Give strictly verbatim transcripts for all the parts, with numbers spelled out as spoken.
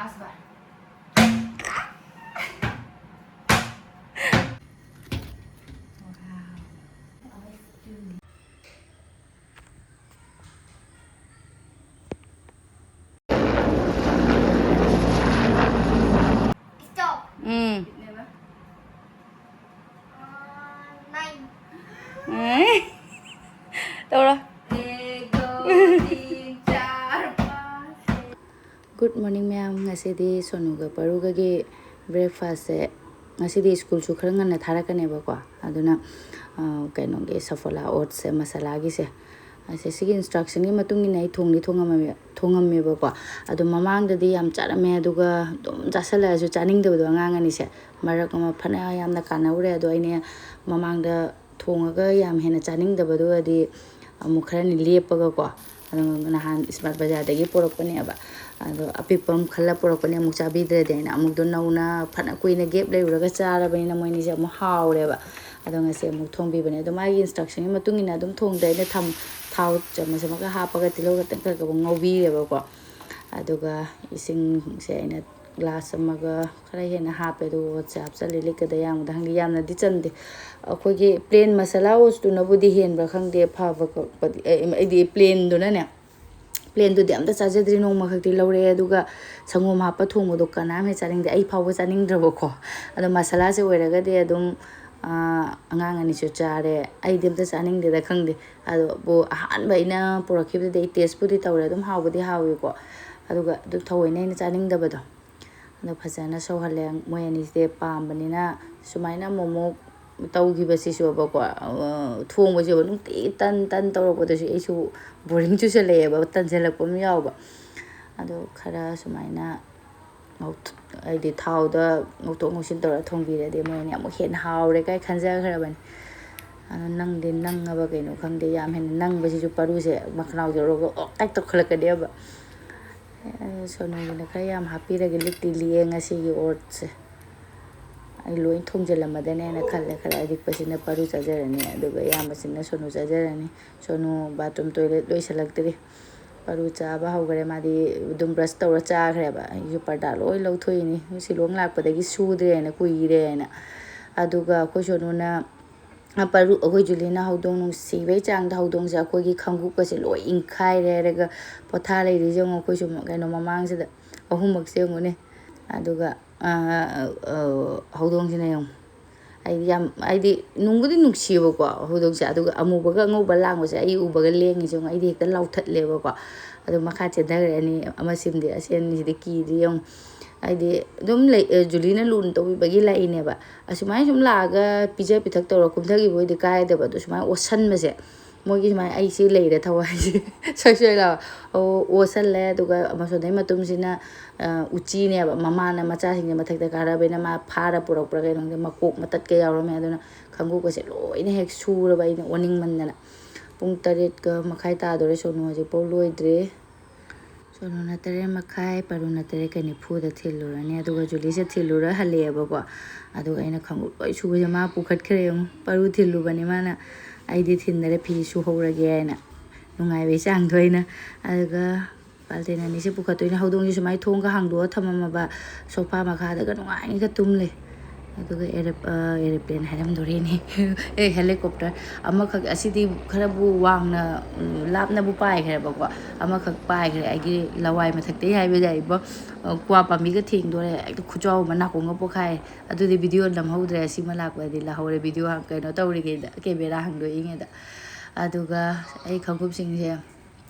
Last one. Stop. ꯎꯝ꯫ ꯑꯥ, nine. ꯎꯝ꯫ ꯇꯧꯔꯣ꯫ Good morning ꯃꯌꯥꯝ꯫ ꯉꯁꯤꯗꯤ ꯁꯣꯅꯨꯒ ꯄꯔꯨꯒꯒꯤ breakfastꯁꯦ, ꯉꯁꯤꯗꯤ ꯁ꯭ꯀꯨꯜꯁꯨ ꯈꯔ ꯉꯟꯅ ꯊꯥꯔꯛꯀꯅꯦꯕꯀꯣ꯫ ꯑꯗꯨꯅ, ꯑ, ꯀꯩꯅꯣꯒꯤ ꯁꯐꯣꯂꯥ oatsꯁꯦ, ꯃꯁꯥꯂꯥꯒꯤꯁꯦ, ꯑꯁꯦ ꯁꯤꯒꯤ instructionꯒꯤ ꯃꯇꯨꯡ ꯏꯟꯅ ꯑꯩ ꯊꯣꯡꯗꯤ ꯊꯣꯡꯉꯝꯃꯦ-, ꯊꯣꯡꯉꯝꯃꯦꯕꯀꯣ꯫ ꯑꯗꯣ ꯃꯃꯥꯡꯗꯗꯤ ꯌꯥꯝ ꯆꯥꯔꯝꯃꯦ, ꯑꯗꯨꯒ ꯑꯗꯨꯝ ꯆꯥꯁꯜꯂꯛꯑꯁꯨ ꯆꯥꯅꯤꯡꯗꯕꯗꯣ ꯑꯉꯥꯡ ꯑꯅꯤꯁꯦ꯫ ꯃꯔꯛ ꯑꯃ ꯐꯅ ꯌꯥꯝꯅ ꯀꯥꯟꯅꯧꯔꯦ꯫ ꯑꯗꯣ ꯑꯩꯅ ꯃꯃꯥꯡꯗ ꯊꯣꯡꯉꯒ ꯌꯥꯝ ꯍꯦꯟꯅ ꯆꯥꯅꯤꯡꯗꯕꯗꯨꯒꯗꯤ ꯑꯃꯨꯛ ꯈꯔꯅꯤ ꯂꯦꯞꯄꯒꯀꯣ꯫ ꯑꯗꯣ ꯅꯍꯥꯟ smart ꯕꯖꯥꯔꯗꯒꯤ ꯄꯨꯔꯛꯄꯅꯦꯕ꯫ ꯑꯗꯣ ꯑꯄꯤꯛꯄ ꯑꯃ ꯈꯜꯂ ꯄꯨꯔꯛꯄꯅꯦ, ꯑꯃꯨꯛ ꯆꯥꯕꯤꯗ꯭ꯔꯗꯤ ꯍꯥꯏꯅ꯫ ꯑꯃꯨꯛꯇꯣ ꯅꯧꯅ ꯐꯅ ꯀꯨꯏꯅ gap ꯂꯩꯔꯨꯔꯒ ꯆꯥꯔꯕꯅꯤꯅ ꯃꯣꯏꯅꯤꯁꯦ ꯑꯃꯨꯛ ꯍꯥꯎꯔꯦꯕ꯫ ꯑꯗꯣ ꯉꯁꯤ ꯑꯃꯨꯛ ꯊꯣꯡꯕꯤꯕꯅꯦ꯫ ꯑꯗꯣ ꯃꯥꯒꯤ instructionꯒꯤ ꯃꯇꯨꯡ ꯏꯟꯅ ꯑꯗꯨꯝ ꯊꯣꯡꯗ꯭ꯔꯦ꯫ ꯑꯩꯅ ꯊꯝ-, ꯊꯥꯎ ꯆꯥꯃꯁ ꯑꯃꯒ ꯍꯥꯞꯄꯒ ꯇꯤꯜꯍꯧ ꯈꯛꯇꯪ ꯈꯔ ꯈꯔ ꯉꯧꯕꯤꯔꯦꯕꯀꯣ꯫ ꯑꯗꯨꯒ ꯏꯁꯤꯡꯁꯦ ꯑꯩꯅ glass ꯑꯃꯒ ꯈꯔ ꯍꯦꯟꯅ ꯍꯥꯞꯄꯦ꯫ ꯑꯗꯨꯒ oatsꯁꯦ ꯍꯥꯞꯆꯜꯂꯦ꯫ ꯂꯤꯛꯀꯗ ꯌꯥꯝꯕꯗ ꯈꯪꯗꯦ, ꯌꯥꯝꯅꯗꯤ ꯆꯟꯗꯦ꯫ ꯑꯩꯈꯣꯏꯒꯤ plain ꯃꯁꯥꯂꯥ oatsꯇꯨꯅꯕꯨꯗꯤ ꯍꯦꯟꯕ꯭ꯔꯥ ꯈꯪꯗꯦ ꯐꯕ ꯈꯣꯠꯄꯗꯤ꯫ ꯑꯦ, ꯑꯩꯗꯤ plainꯗꯨꯅꯅꯦ, plainꯗꯨꯗꯤ ꯑꯝꯇ ꯆꯥꯖꯗ꯭ꯔꯤ꯫ ꯅꯣꯡꯃꯈꯛꯇꯤ ꯂꯧꯔꯛꯑꯦ, ꯑꯗꯨꯒ ꯁꯪꯒꯣꯝ ꯍꯥꯞꯄ ꯊꯣꯡꯕꯗꯣ ꯀꯅꯥꯝ ꯍꯦꯛ ꯆꯥꯅꯤꯡꯗꯦ, ꯑꯩ ꯐꯥꯎꯕ ꯆꯥꯅꯤꯡꯗ꯭ꯔꯕꯀꯣ꯫ ꯑꯗꯣ ꯃꯁꯥꯂꯥꯁꯦ ꯑꯣꯏꯔꯒꯗꯤ ꯑꯗꯨꯝ, ꯑꯥ, ꯑꯉꯥꯡ ꯑꯅꯤꯁꯨ ꯆꯥꯔꯦ, ꯑꯩꯗꯤ ꯑꯝꯇ ꯆꯥꯅꯤꯡꯗꯦꯗ, ꯈꯪꯗꯦ꯫ ꯑꯗꯨꯕꯨ ꯑꯍꯥꯟꯕ ꯑꯩꯅ ꯄꯨꯔꯛꯈꯤꯕꯗꯨꯗꯤ ꯑꯩ tasteꯄꯨꯗꯤ ꯇꯧꯔꯦ, ꯑꯗꯨꯝ ꯍꯥꯎꯕꯗꯤ ꯍꯥꯎꯋꯤꯀꯣ꯫ ꯑꯗꯨꯒ ꯑꯗꯨ ꯊꯑꯣꯏꯅ ꯑꯩꯅ ꯆꯥꯅꯤꯡꯗꯕꯗꯣ꯫ ꯑꯗꯣ ꯐꯖꯅ ꯁꯧꯍꯜꯂꯦ꯫ ꯃꯣꯏ ꯑꯅꯤꯁꯦ ꯄꯥꯝꯕꯅꯤꯅ ꯁꯨꯃꯥꯏꯅ ꯑꯃꯨꯛ ꯑꯃꯨꯛ ꯇꯧꯈꯤꯕꯁꯤꯁꯨꯕꯀꯣ, ꯑ, ꯊꯣꯡꯕꯁꯤꯕꯨ ꯅꯨꯡꯇꯤꯒꯤ ꯇꯟ ꯇꯟ ꯇꯧꯔꯛꯄꯗꯁꯨ ꯑꯩꯁꯨ boring ꯆꯨꯁꯜꯂꯛꯑꯦꯕ, ꯇꯟꯁꯤꯜꯂꯛꯄ ꯑꯃ ꯌꯥꯎꯕ꯫ ꯑꯗꯣ ꯈꯔ ꯁꯨꯃꯥꯏꯅ ꯉꯧꯊ-, ꯍꯥꯏꯗꯤ ꯊꯥꯎꯗ ꯉꯧꯊꯣꯛ ꯉꯧꯁꯤꯟ ꯇꯧꯔ ꯊꯣꯡꯕꯤꯔꯗꯤ ꯃꯣꯏ ꯑꯅꯤ ꯑꯃꯨꯛ ꯍꯦꯟꯅ ꯍꯥꯎꯔꯦ ꯀꯥꯏ ꯈꯟꯖꯈ꯭ꯔꯕꯅꯤ꯫ ꯑꯗꯣ ꯅꯪꯗꯤ ꯅꯪꯉꯕ ꯀꯩꯅꯣ ꯈꯪꯗꯦ, ꯌꯥꯝ ꯍꯦꯟꯅ ꯅꯪꯕꯁꯤꯁꯨ ꯄꯔꯨꯁꯦ ꯃꯈꯅꯥꯎ ꯌꯧꯔꯒ ꯑꯣꯛ ꯀꯥꯏ ꯇꯧꯈꯠꯂꯛꯀꯅꯦꯕ꯫ ꯑꯦ, ꯁꯣꯅꯨꯒꯤꯅ ꯈꯔ ꯌꯥꯝ ꯍꯥꯞꯄꯤꯔꯒꯦ, ꯂꯤꯛꯇꯤ ꯂꯤꯛꯑꯦ ꯉꯁꯤꯒꯤ oatsꯁꯦ꯫ ꯑꯩ ꯂꯣꯏ ꯊꯣꯡꯖꯤꯜꯂꯝꯃꯗꯅꯦꯅ ꯈꯜꯂꯦ꯫ ꯈꯔ ꯑꯔꯤꯛꯄꯁꯤꯅ ꯄꯔꯨ ꯆꯥꯖꯔꯅꯤ, ꯑꯗꯨꯒ ꯑꯌꯥꯝꯕꯁꯤꯅ ꯁꯣꯅꯨ ꯆꯥꯖꯔꯅꯤ꯫ Sonu bathroom toilet ꯂꯣꯏꯁꯤꯜꯂꯛꯇ꯭ꯔꯤ꯫ ꯄꯔꯨ ꯆꯥꯕ ꯍꯧꯈ꯭ꯔꯦ꯫ ꯃꯥꯗꯤ ꯑꯗꯨꯝ ꯕ꯭ꯔꯁ ꯇꯧꯔ ꯆꯥꯈ꯭ꯔꯦꯕ꯫ ꯑꯩꯁꯨ ꯄꯔꯗꯥ ꯂꯣꯏ ꯂꯧꯊꯣꯛꯏꯅꯤ, ꯁꯤꯂꯣꯡ ꯂꯥꯛꯄꯗꯒꯤ ꯁꯨꯗ꯭ꯔꯦꯅ, ꯀꯨꯏꯔꯦꯅ꯫ ꯑꯗꯨꯒ ꯑꯩꯈꯣꯏ ꯁꯣꯅꯨꯅ, ꯑ, ꯄꯔꯨ, ꯑꯩꯈꯣꯏ ꯖꯨꯂꯤꯅ ꯍꯧꯗꯣꯡ ꯅꯨꯡꯁꯤꯕꯩ ꯆꯥꯡꯗ ꯍꯧꯗꯣꯡꯁꯦ ꯑꯩꯈꯣꯏꯒꯤ ꯈꯪꯒꯨꯞꯀꯁꯦ ꯂꯣꯏ ꯏꯟꯈꯥꯏꯔꯦ ꯍꯥꯏꯔꯒ ꯄꯣꯊꯥ ꯂꯩꯔꯤꯁꯦ ꯌꯦꯡꯉꯣ꯫ ꯑꯩꯈꯣꯏꯁꯨ ꯀꯩꯅꯣ ꯃꯃꯥꯡꯁꯤꯗ ꯑꯍꯨꯝꯃꯛꯁꯦ ꯌꯦꯡꯉꯨꯅꯦ꯫ ꯑꯗꯨꯒ, ꯑ, ꯑ, ꯑ, ꯍꯧꯗꯣꯡꯁꯤꯅ ꯌꯦꯡꯉꯨ꯫ ꯑꯩꯗꯤ ꯌꯥꯝ, ꯍꯥꯏꯗꯤ ꯅꯨꯡꯕꯨꯗꯤ ꯅꯨꯡꯁꯤꯌꯦꯕꯀꯣ ꯍꯧꯗꯣꯡꯁꯦ, ꯑꯗꯨꯒ ꯑꯃꯨꯕꯒ ꯑꯉꯧꯕ ꯂꯥꯡꯕꯁꯦ ꯑꯩ ꯎꯕꯒ ꯂꯦꯡꯉꯤꯁꯦ ꯌꯦꯡꯉꯣ꯫ ꯑꯩꯗꯤ ꯍꯦꯛꯇ ꯂꯥꯎꯊꯠꯂꯦꯕꯀꯣ꯫ ꯑꯗꯨ ꯃꯈꯥ ꯆꯦꯟꯊꯈ꯭ꯔꯅꯤ, ꯑꯃ ꯁꯤꯝꯗꯤ, ꯑꯁꯤ ꯑꯅꯤꯁꯤꯗꯤ ꯀꯤꯗꯤ ꯌꯦꯡꯉꯨ꯫ ꯍꯥꯏꯗꯤ ꯑꯗꯨꯝ ꯂꯩ, ꯑ, ꯖꯨꯂꯤꯅ ꯂꯨꯅ ꯇꯧꯕꯤꯕꯒꯤ ꯂꯥꯛꯏꯅꯦꯕ꯫ ꯑꯁꯨꯃꯥꯏꯅ ꯁꯨꯝ ꯂꯥꯛꯑꯒ ꯄꯤꯖ ꯄꯤꯊꯛ ꯇꯧꯔ ꯀꯨꯝꯊꯈꯤꯕ ꯑꯣꯏꯗꯤ ꯀꯥꯏꯗꯕ, ꯑꯗꯣ ꯁꯨꯃꯥꯏꯅ ꯑꯣꯠꯁꯟꯕꯁꯦ, ꯃꯣꯏꯒꯤ ꯁꯨꯃꯥꯏꯅ ꯑꯩꯁꯤ ꯂꯩꯔꯦ ꯊꯋꯥꯏꯁꯦ ꯁꯣꯏ ꯁꯣꯏ ꯂꯥꯎ꯫ ꯑꯣ, ꯑꯣꯠꯁꯜꯂꯦ꯫ ꯑꯗꯨꯒ ꯑꯃꯁꯣꯝꯗꯩ ꯃꯇꯨꯝꯁꯤꯅ, ꯑ, ꯎꯆꯤꯅꯦꯕ꯫ ꯃꯃꯥꯅ ꯃꯆꯥꯁꯤꯡꯁꯦ ꯃꯊꯛꯇ ꯀꯥꯔꯕꯅꯤꯅ ꯃꯥ ꯐꯥꯔ ꯄꯨꯔꯛꯄ꯭ꯔꯥ ꯀꯩꯅꯣ ꯈꯪꯗꯦ, ꯃꯀꯣꯛ ꯃꯇꯠꯀ ꯌꯥꯎꯔꯝꯃꯦ꯫ ꯑꯗꯨꯅ ꯈꯪꯒꯨꯞꯀꯁꯦ ꯂꯣꯏꯅ ꯍꯦꯛ ꯁꯨꯔꯕ ꯑꯩꯅ ꯑꯣꯅꯤꯡꯃꯟꯗꯅ꯫ ꯄꯨꯡ ꯇꯔꯦꯠꯀ ꯃꯈꯥꯏ ꯇꯥꯗꯣꯔꯦ, ꯁꯣꯅꯨ ꯍꯧꯖꯤꯛꯐꯥꯎ ꯂꯣꯏꯗ꯭ꯔꯤ꯫ ꯁꯣꯅꯨꯅ ꯇꯔꯦꯠ ꯃꯈꯥꯏ, ꯄꯔꯨꯅ ꯇꯔꯦꯠꯀ ꯅꯤꯐꯨꯗ ꯊꯤꯜꯂꯨꯔꯅꯤ꯫ ꯑꯗꯨꯒ ꯖꯨꯂꯤꯁꯦ ꯊꯤꯜꯂꯨꯔ ꯍꯜꯂꯛꯑꯦꯕꯀꯣ꯫ ꯑꯗꯨꯒ ꯑꯩꯅ ꯈꯪꯒꯨꯞ ꯂꯣꯏ ꯁꯨꯕꯁꯦ ꯃꯥ ꯄꯨꯈꯠꯈ꯭ꯔꯦ ꯌꯦꯡꯉꯨ꯫ ꯄꯔꯨ ꯊꯤꯜꯂꯨꯕꯅꯤ ꯃꯥꯅ, ꯑꯩꯗꯤ ꯊꯤꯟꯗꯔꯦ, ꯐꯤ ꯁꯨꯍꯧꯔꯒꯦ ꯍꯥꯏꯅ꯫ ꯅꯨꯡꯉꯥꯏꯕꯩ ꯆꯥꯡꯗꯣ ꯑꯩꯅ꯫ ꯑꯗꯨꯒ ꯕꯥꯜꯇꯤꯟ ꯑꯅꯤꯁꯦ ꯄꯨꯈꯠꯇꯣꯏꯅꯦ꯫ ꯍꯧꯗꯣꯡꯁꯦ ꯁꯨꯃꯥꯏꯅ ꯊꯣꯡꯒ ꯍꯥꯡꯗꯣꯛꯑ ꯊꯝꯃꯝꯃꯕ ꯁꯣꯐꯥ ꯃꯈꯥꯗꯒ ꯅꯨꯡꯉꯥꯏꯅꯒ ꯇꯨꯝ ꯂꯩ꯫ ꯑꯗꯨꯒ ꯑꯦꯔꯣ-, ꯑ, ꯑꯦꯔꯣꯄ꯭ꯂꯦꯟ ꯍꯥꯏꯔꯝꯗꯣꯔꯤꯅꯤ꯫ ꯑꯦ, ꯍꯦꯂꯤꯀꯣꯞꯇꯔ꯫ ꯑꯃꯈꯛ, ꯑꯁꯤꯗꯤ ꯈꯔꯕꯨ ꯋꯥꯡꯅ, ꯎꯝ, ꯂꯥꯞꯅꯕꯨ ꯄꯥꯏꯈ꯭ꯔꯦꯕꯀꯣ꯫ ꯑꯃꯈꯛ ꯄꯥꯏꯈ꯭ꯔꯦ ꯑꯩꯒꯤ ꯂꯋꯥꯏ ꯃꯊꯛꯇꯩ ꯍꯥꯏꯕ ꯌꯥꯏꯕꯣ꯫ ꯑ, ꯀ꯭ꯋꯥ ꯄꯥꯝꯕꯤꯒ ꯊꯦꯡꯗꯣꯔꯦ꯫ ꯍꯦꯛꯇ ꯈꯨꯆꯥꯎ ꯑꯃ ꯅꯥꯀꯣꯡꯒ ꯄꯣꯛꯈꯥꯏ꯫ ꯑꯗꯨꯗꯤ ꯚꯤꯗꯤꯑꯣ ꯅꯝꯍꯧꯗ꯭ꯔꯦ꯫ ꯑꯁꯤꯃ ꯂꯥꯛꯄꯗꯗꯤ ꯂꯥꯛꯍꯧꯔꯦ꯫ ꯚꯤꯗꯤꯑꯣ ꯀꯩꯅꯣ ꯇꯧꯔꯤꯉꯩꯗ, ꯀꯦꯃꯦꯔꯥ ꯍꯥꯡꯗꯣꯛꯏꯉꯩꯗ꯫ ꯑꯗꯨꯒ ꯑꯩ ꯈꯪꯒꯨꯞꯁꯤꯡꯁꯦ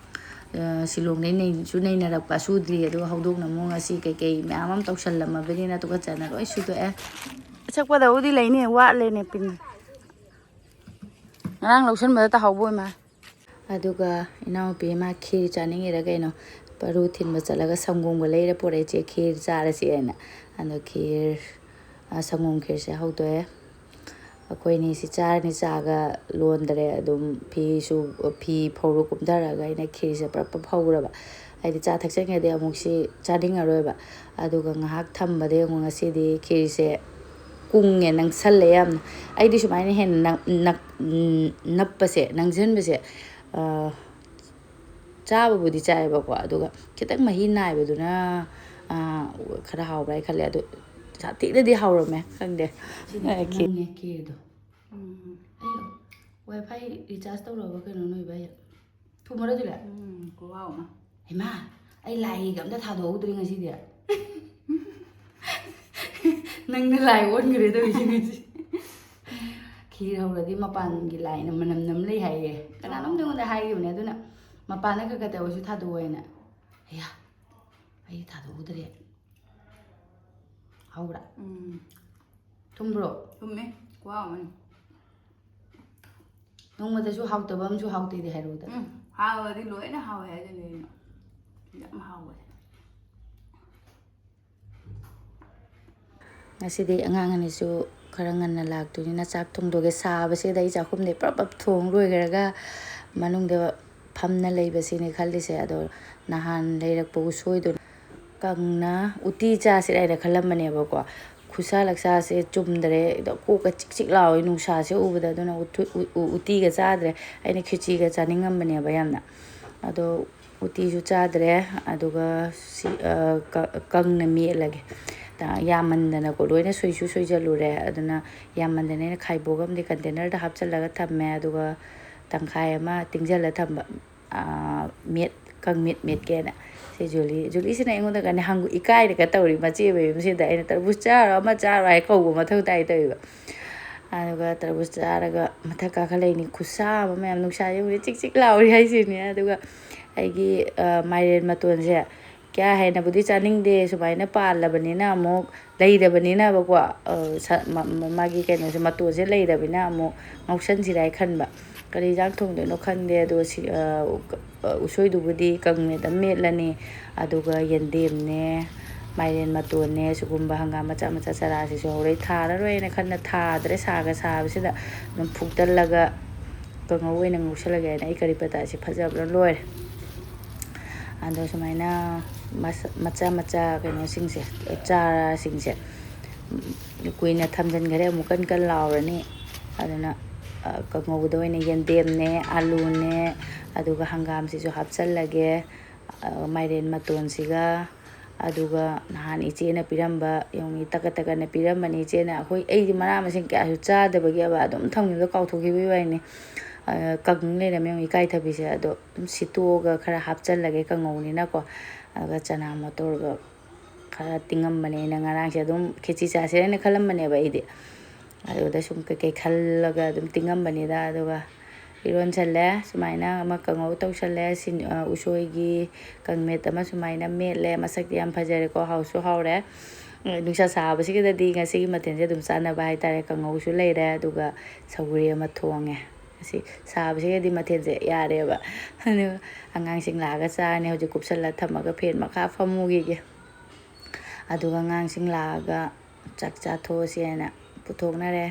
ꯑ, ꯁꯤꯂꯣꯡꯗꯩ ꯅꯩꯁꯨ ꯅꯩꯅꯔꯛꯄ ꯁꯨꯗ꯭ꯔꯤ꯫ ꯑꯗꯨꯒ ꯍꯧꯗꯣꯡꯅ ꯑꯃꯨꯛ ꯉꯁꯤ ꯀꯩꯀꯩ ꯃꯌꯥꯝ ꯑꯃ ꯇꯧꯁꯜꯂꯝꯃꯕꯅꯤꯅ ꯇꯨꯀꯠꯆꯅ ꯂꯣꯏ ꯁꯨꯗꯣꯛꯑꯦ꯫ ꯆꯠꯄꯗꯕꯨꯗꯤ ꯂꯩꯅꯤ, ꯋꯥꯠꯂꯦꯅꯦ ꯄꯤꯟ꯫ ꯉꯔꯥꯡ ꯂꯧꯁꯟꯕꯗ ꯇꯥꯍꯧꯕ ꯑꯣꯏ ꯃꯥꯜꯂꯦ꯫ ꯑꯗꯨꯒ ꯏꯅꯥꯎꯄꯤ ꯑꯃ ꯈꯤꯔ ꯆꯥꯅꯤꯡꯉꯤꯔ ꯀꯩꯅꯣ, ꯄꯔꯨ ꯊꯤꯟꯕ ꯆꯠꯂꯒ ꯁꯪꯒꯣꯝꯒ ꯂꯩꯔ ꯄꯨꯔꯛꯑꯦ, "ꯆꯦ, ꯈꯤꯔ ꯆꯥꯔꯁꯤ" ꯍꯥꯏꯅ꯫ ꯑꯗꯣ ꯈꯤꯔ, ꯑ, ꯁꯪꯒꯣꯝ ꯈꯤꯔꯁꯦ ꯍꯧꯗꯣꯛꯑꯦ꯫ ꯑꯩꯈꯣꯏꯅꯤ ꯁꯤ ꯆꯥꯔꯅꯤ, ꯆꯥꯒ ꯂꯣꯟꯗ꯭ꯔꯦ꯫ ꯑꯗꯨꯝ ꯐꯤꯁꯨ, ꯐꯤ ꯐꯧꯔ ꯀꯨꯝꯊꯔꯒ ꯑꯩꯅ ꯈꯤꯔꯁꯦ ꯄ꯭ꯔꯞ ꯄ꯭ꯔꯞ ꯍꯧꯔꯕ꯫ ꯍꯥꯏꯗꯤ ꯆꯥ ꯊꯛꯆꯟꯒ꯭ꯔꯗꯤ ꯑꯃꯨꯛ ꯁꯤ ꯆꯥꯅꯤꯡꯉꯔꯣꯏꯕ꯫ ꯑꯗꯨꯒ ꯉꯥꯏꯍꯥꯛ ꯊꯝꯕꯗꯒꯤ ꯑꯃꯨꯛ ꯉꯁꯤꯗꯤ ꯈꯤꯔꯁꯦ ꯀꯨꯡꯉꯦ, ꯅꯪꯁꯜꯂꯦ ꯌꯥꯝꯅ꯫ ꯑꯩꯗꯤ ꯁꯨꯃꯥꯏꯅ ꯍꯦꯟꯅ ꯅꯞ-, ꯅꯞ-, ꯅꯞꯄꯁꯦ, ꯅꯪꯁꯤꯟꯕꯁꯦ, ꯑ, ꯆꯥꯕꯕꯨꯗꯤ ꯆꯥꯏꯌꯦꯕꯀꯣ, ꯑꯗꯨꯒ ꯈꯤꯇꯪ ꯃꯍꯤ ꯅꯥꯏꯕꯗꯨꯅ, ꯑꯥ, ꯈꯔ ꯍꯥꯎꯕ꯭ꯔꯥ ꯍꯥꯏ ꯈꯜꯂꯦ꯫ ꯑꯗꯨ ꯁꯥꯊꯤꯅꯗꯤ ꯍꯥꯎꯔꯝꯃꯦ, ꯈꯪꯗꯦ꯫ ꯁꯤꯅ ꯑꯥ, ꯈꯦ- ꯅꯪꯅꯦ ꯈꯦꯔꯗꯣ꯫ ꯎꯝ꯫ ꯑꯩ ꯋꯥꯏ ꯐꯥꯏ ꯔꯤꯆꯥꯔꯖ ꯇꯧꯔꯕ ꯀꯩꯅꯣ ꯅꯣꯏ ꯚꯥꯏ? ꯊꯨꯝꯃꯔꯣꯏ ꯑꯗꯨꯗꯤ? ꯎꯝ, ꯈꯨꯍꯥꯎ ꯑꯃ꯫ ꯍꯩꯃꯥ, ꯑꯩ ꯂꯥꯏꯒ ꯑꯝꯇ ꯊꯥꯗꯣꯛꯍꯧꯗ꯭ꯔꯦ ꯉꯁꯤꯗꯤ꯫ ꯅꯪꯅ ꯂꯥꯏ ꯑꯣꯟꯈ꯭ꯔꯦ ꯇꯧꯔꯤꯁꯦ ꯉꯁꯤ꯫ ꯈꯤꯔ ꯍꯧꯔꯗꯤ ꯃꯄꯥꯟꯒꯤ ꯂꯥꯏꯅ ꯃꯅꯝ ꯅꯝ ꯂꯩ ꯍꯥꯏꯌꯦ꯫ ꯀꯅꯥꯅꯣꯝ ꯑꯩꯉꯣꯟꯗ ꯍꯥꯏꯈꯤꯕꯅꯦ꯫ ꯑꯗꯨꯅ ꯃꯄꯥꯟꯗ ꯈꯔ ꯈꯔ ꯇꯧꯔꯁꯨ ꯊꯥꯗꯣꯛꯑꯣ ꯍꯥꯏꯅ꯫ ꯑꯌꯥ, ꯑꯩ ꯊꯥꯗꯣꯛꯍꯧꯗ꯭ꯔꯦ꯫ ꯍꯧꯕ꯭ꯔꯥ? ꯎꯝ꯫ ꯊꯨꯝꯕ꯭ꯔꯣ? ꯊꯨꯝꯃꯦ꯫ ꯈꯨꯍꯥꯎ ꯑꯃꯅꯤ꯫ ꯅꯣꯡꯃꯗꯁꯨ ꯍꯥꯎꯇꯕ ꯑꯃꯁꯨ ꯍꯥꯎꯇꯦꯗꯤ ꯍꯥꯏꯔꯛꯎꯗ꯫ ꯎꯝ, ꯍꯥꯎꯔꯗꯤ ꯂꯣꯏꯅ ꯍꯥꯎꯋꯦ ꯍꯥꯏꯗꯨꯅꯦ ꯑꯩꯅ꯫ ꯌꯥꯝ ꯍꯥꯎꯕꯁꯦ꯫ ꯉꯁꯤꯗꯤ ꯑꯉꯥꯡ ꯑꯅꯤꯁꯨ ꯈꯔ ꯉꯟꯅ ꯂꯥꯛꯇꯣꯏꯅꯤꯅ ꯆꯥꯛ ꯊꯣꯡꯗꯣꯛꯑꯒꯦ꯫ ꯁꯥꯕꯁꯤꯗ ꯑꯩ ꯆꯥꯛꯈꯨꯝꯗꯩ ꯄ꯭ꯔꯞ ꯄ꯭ꯔꯞ ꯊꯣꯡ ꯂꯣꯏꯈ꯭ꯔꯒ ꯃꯅꯨꯡꯗ ꯐꯝꯅ ꯂꯩꯕꯁꯤꯅꯦ ꯈꯜꯂꯤꯁꯦ꯫ ꯑꯗꯣ ꯅꯍꯥꯟ ꯂꯩꯔꯛꯄ ꯎꯁꯣꯏꯗꯣ ꯀꯪꯅ ꯎꯇꯤ ꯆꯥꯁꯤꯔꯥ ꯍꯥꯏꯅ ꯈꯜꯂꯝꯕꯅꯦꯕꯀꯣ꯫ ꯈꯨꯠꯁꯥ ꯂꯛꯁꯥꯁꯦ ꯆꯨꯝꯗ꯭ꯔꯦ꯫ ꯑꯗꯣ ꯀꯣꯛꯀ ꯆꯤꯛ ꯆꯤꯛ ꯂꯥꯎꯋꯦ ꯅꯨꯡꯁꯥꯁꯦ ꯎꯕꯗ꯫ ꯑꯗꯨꯅ ꯎꯇꯨ-, ꯎ-, ꯎ-, ꯎꯇꯤꯒ ꯆꯥꯗ꯭ꯔꯦ꯫ ꯑꯩꯅ ꯈꯦꯆꯤꯒ ꯆꯥꯅꯤꯡꯉꯝꯕꯅꯦꯕ ꯌꯥꯝꯅ꯫ ꯑꯗꯣ ꯎꯇꯤꯁꯨ ꯆꯥꯗ꯭ꯔꯦ꯫ ꯑꯗꯨꯒ ꯁꯤ, ꯑ, ꯀ-, ꯀꯪꯅ ꯃꯦꯠꯂꯒꯦ꯫ ꯇ-, ꯌꯥꯝꯃꯟꯗꯅꯀꯣ ꯂꯣꯏꯅ ꯁꯣꯏꯁꯨ ꯁꯣꯏꯖꯜꯂꯨꯔꯦ꯫ ꯑꯗꯨꯅ ꯌꯥꯝꯃꯟꯗꯅ ꯑꯩꯅ ꯈꯥꯏꯕꯣꯛ ꯑꯃꯗꯤ ꯀꯟꯇꯦꯅꯔꯗ ꯍꯥꯞꯆꯜꯂꯒ ꯊꯝꯃꯦ꯫ ꯑꯗꯨꯒ ꯇꯪꯈꯥꯏ ꯑꯃ ꯇꯤꯡꯖꯜꯂ ꯊꯝꯕ꯫ ꯑꯥ, ꯃꯦꯠ-, ꯀꯪꯃꯦꯠ ꯃꯦꯠꯀꯦꯅ꯫ ꯁꯤ ꯖꯨꯂꯤ, ꯖꯨꯂꯤꯁꯤꯅ ꯑꯩꯉꯣꯟꯗ ꯀꯩꯅꯣ ꯍꯪ-, ꯏꯀꯥꯏꯔꯒ ꯇꯧꯔꯤ ꯃꯆꯦ ꯃꯌꯨꯝꯁꯤꯗ꯫ ꯑꯩꯅ "ꯇꯔꯕꯨꯖ ꯆꯥꯔꯣ, ꯑꯃ ꯆꯥꯔꯣ" ꯍꯥꯏ ꯀꯧꯕ ꯃꯊꯧ ꯇꯥꯏ ꯇꯧꯔꯤꯕ꯫ ꯑꯗꯨꯒ ꯇꯔꯕꯨꯖ ꯆꯥꯔꯒ ꯃꯊꯛ ꯀꯥꯈꯠꯂꯛꯏꯅꯤ꯫ ꯈꯨꯠꯁꯥ ꯑꯃ ꯃꯌꯥꯝ, ꯅꯨꯡꯁꯥꯁꯦ ꯎꯕꯗ ꯆꯤꯛ ꯆꯤꯛ ꯂꯥꯎꯔꯤ ꯍꯥꯏꯁꯤꯅꯤ꯫ ꯑꯗꯨꯒ ꯑꯩꯒꯤ, ꯑ, ꯃꯥꯏꯔꯦꯟ ꯃꯇꯣꯟꯁꯦ ꯀꯌꯥ ꯍꯦꯟꯅꯕꯨꯗꯤ ꯆꯥꯅꯤꯡꯗꯦ꯫ ꯁꯨꯃꯥꯏꯅ ꯄꯥꯜꯂꯕꯅꯤꯅ ꯑꯃꯨꯛ ꯂꯩꯔꯕꯅꯤꯅꯕꯀꯣ, ꯑ, ꯁ-, ꯃ-, ꯃ-, ꯃꯥꯒꯤ ꯀꯩꯅꯣꯁꯦ, ꯃꯇꯣꯟꯁꯦ ꯂꯩꯔꯕꯅꯤꯅ ꯑꯃꯨꯛ ꯉꯧꯁꯟꯁꯤꯔꯥ ꯍꯥꯏ ꯈꯟꯕ꯫ ꯀꯔꯤ ꯏꯟꯖꯥꯡ ꯊꯣꯡꯗꯣꯏꯅꯣ ꯈꯪꯗꯦ꯫ ꯑꯗꯨꯒ ꯁꯤ, ꯑ, ꯎ-, ꯑ, ꯎꯁꯣꯏꯗꯨꯕꯨꯗꯤ ꯀꯪꯃꯦꯠ ꯑꯃ ꯃꯦꯠꯂꯅꯤ꯫ ꯑꯗꯨꯒ ꯌꯦꯟꯗꯦꯝꯅꯦ, ꯃꯥꯏꯔꯦꯟ ꯃꯇꯣꯟꯅꯦ, ꯁꯤꯒꯨꯝꯕ ꯍꯪꯒꯥꯝ ꯃꯆꯥ ꯃꯆꯥ ꯆꯔꯥꯁꯤꯁꯨ ꯍꯧꯔꯦ꯫ ꯊꯥꯔꯔꯣꯏꯅ ꯈꯟꯅ ꯊꯥꯗ꯭ꯔꯦ꯫ ꯁꯥꯒ ꯁꯥꯕꯁꯤꯗ ꯑꯗꯨꯝ ꯐꯨꯛꯇꯜꯂꯒ ꯀꯥꯡꯍꯧ ꯑꯣꯏꯅ ꯉꯧꯁꯜꯂꯒꯦ ꯍꯥꯏꯅ ꯑꯩ ꯀꯔꯤ ꯄꯇꯥꯁꯦ ꯐꯖꯕꯅ ꯂꯣꯏꯔꯦ꯫ ꯑꯗꯣ ꯁꯨꯃꯥꯏꯅ ꯃꯁ-, ꯃꯆꯥ ꯃꯆꯥ ꯀꯩꯅꯣꯁꯤꯡꯁꯦ, ꯆꯥꯔꯁꯤꯡꯁꯦ, ꯎꯝ, ꯀꯨꯏꯅ ꯊꯝꯖꯤꯟꯈꯔꯦ ꯑꯃꯨꯛ ꯀꯟ ꯀꯟ ꯂꯥꯎꯔꯅꯤ꯫ ꯑꯗꯨꯅ ꯀꯥꯡꯉꯧꯗ ꯑꯣꯏꯅ ꯌꯦꯟꯗꯦꯝꯅꯦ, ꯑꯥꯂꯨꯅꯦ, ꯑꯗꯨꯒ ꯍꯪꯒꯥꯝꯁꯤꯁꯨ ꯍꯥꯞꯆꯤꯜꯂꯒꯦ, ꯃꯥꯏꯔꯦꯟ ꯃꯇꯣꯟꯁꯤꯒ꯫ ꯑꯗꯨꯒ ꯅꯍꯥꯟ ꯏꯆꯦꯅ ꯄꯤꯔꯝꯕ, ꯌꯦꯡꯉꯨ, ꯇꯀꯠ ꯇꯀꯠꯅ ꯄꯤꯔꯝꯕꯅꯤ ꯏꯆꯦꯅ꯫ ꯑꯩꯈꯣꯏ, ꯑꯩꯗꯤ ꯃꯅꯥ ꯃꯁꯤꯡ ꯀꯌꯥꯁꯨ ꯆꯥꯗꯕꯒꯤ ꯑꯕ ꯑꯗꯨꯝ ꯊꯝꯈꯤꯕꯗꯣ, ꯀꯥꯎꯊꯣꯛꯈꯤꯕꯒꯤ ꯋꯥꯔꯤꯅꯤ꯫ ꯀꯪ ꯂꯩꯔꯝꯃꯦ, ꯌꯦꯡꯉꯨ, ꯏꯀꯥꯏꯊꯕꯤꯁꯦ꯫ ꯑꯗꯣ ꯑꯗꯨꯝ ꯁꯤꯠꯇꯣꯛꯑꯒ ꯈꯔ ꯍꯥꯞꯆꯤꯜꯂꯒꯦ, ꯀꯥꯡꯉꯧꯅꯤꯅꯀꯣ꯫ ꯑꯗꯨꯒ ꯆꯅꯥ ꯃꯣꯇꯣꯔꯒ ꯈꯔ ꯇꯤꯡꯉꯝꯕꯅꯦ ꯑꯩꯅ꯫ ꯉꯔꯥꯡꯁꯦ ꯑꯗꯨꯝ ꯈꯦꯆꯤ ꯆꯥꯁꯦꯅ ꯈꯜꯂꯝꯕꯅꯦꯕ ꯑꯩꯗꯤ꯫ ꯑꯗꯨꯗ ꯁꯨꯝ ꯀꯩꯀꯩ ꯈꯜꯂꯒ ꯑꯗꯨꯝ ꯇꯤꯡꯉꯝꯕꯅꯤꯗ꯫ ꯑꯗꯨꯒ ꯏꯔꯣꯟꯁꯜꯂꯦ, ꯁꯨꯃꯥꯏꯅ ꯑꯃ ꯀꯥꯡꯉꯧ ꯇꯧꯁꯜꯂꯦ, ꯎꯁꯣꯏꯒꯤ ꯀꯥꯡꯃꯦꯠ ꯑꯃ ꯁꯨꯃꯥꯏꯅ ꯃꯦꯠꯂꯦ꯫ ꯃꯁꯛꯇꯤ ꯌꯥꯝ ꯐꯖꯔꯦꯀꯣ, ꯍꯥꯎꯁꯨ ꯍꯥꯎꯔꯦ꯫ ꯅꯨꯡꯁꯥ ꯁꯥꯕꯁꯤꯗꯗꯤ ꯉꯁꯤꯒꯤ ꯃꯊꯦꯜꯁꯦ ꯑꯗꯨꯝ ꯆꯥꯅꯕ ꯍꯥꯏꯇꯥꯔꯦ꯫ ꯀꯥꯡꯉꯧꯁꯨ ꯂꯩꯔꯦ, ꯑꯗꯨꯒ ꯁꯧꯒ꯭ꯔꯤ ꯑꯃ ꯊꯣꯡꯉꯦ꯫ ꯑꯁꯤ ꯁꯥꯕꯁꯤꯒꯗꯤ ꯃꯊꯦꯜꯁꯦ ꯌꯥꯔꯦꯕ꯫ ꯑꯗꯨ ꯑꯉꯥꯡꯁꯤꯡ ꯂꯥꯛꯑꯒ ꯆꯥꯔꯅꯤ꯫ ꯍꯧꯖꯤꯛ ꯀꯨꯞꯁꯜꯂ ꯊꯝꯃꯒ ꯐꯦꯟ ꯃꯈꯥ ꯐꯝꯃꯨꯈꯤꯒꯦ꯫ ꯑꯗꯨꯒ ꯑꯉꯥꯡꯁꯤꯡ ꯂꯥꯛꯑꯒ ꯆꯥꯛ ꯆꯥꯊꯣꯛꯑꯁꯦꯅ ꯄꯨꯊꯣꯛꯅꯔꯦ꯫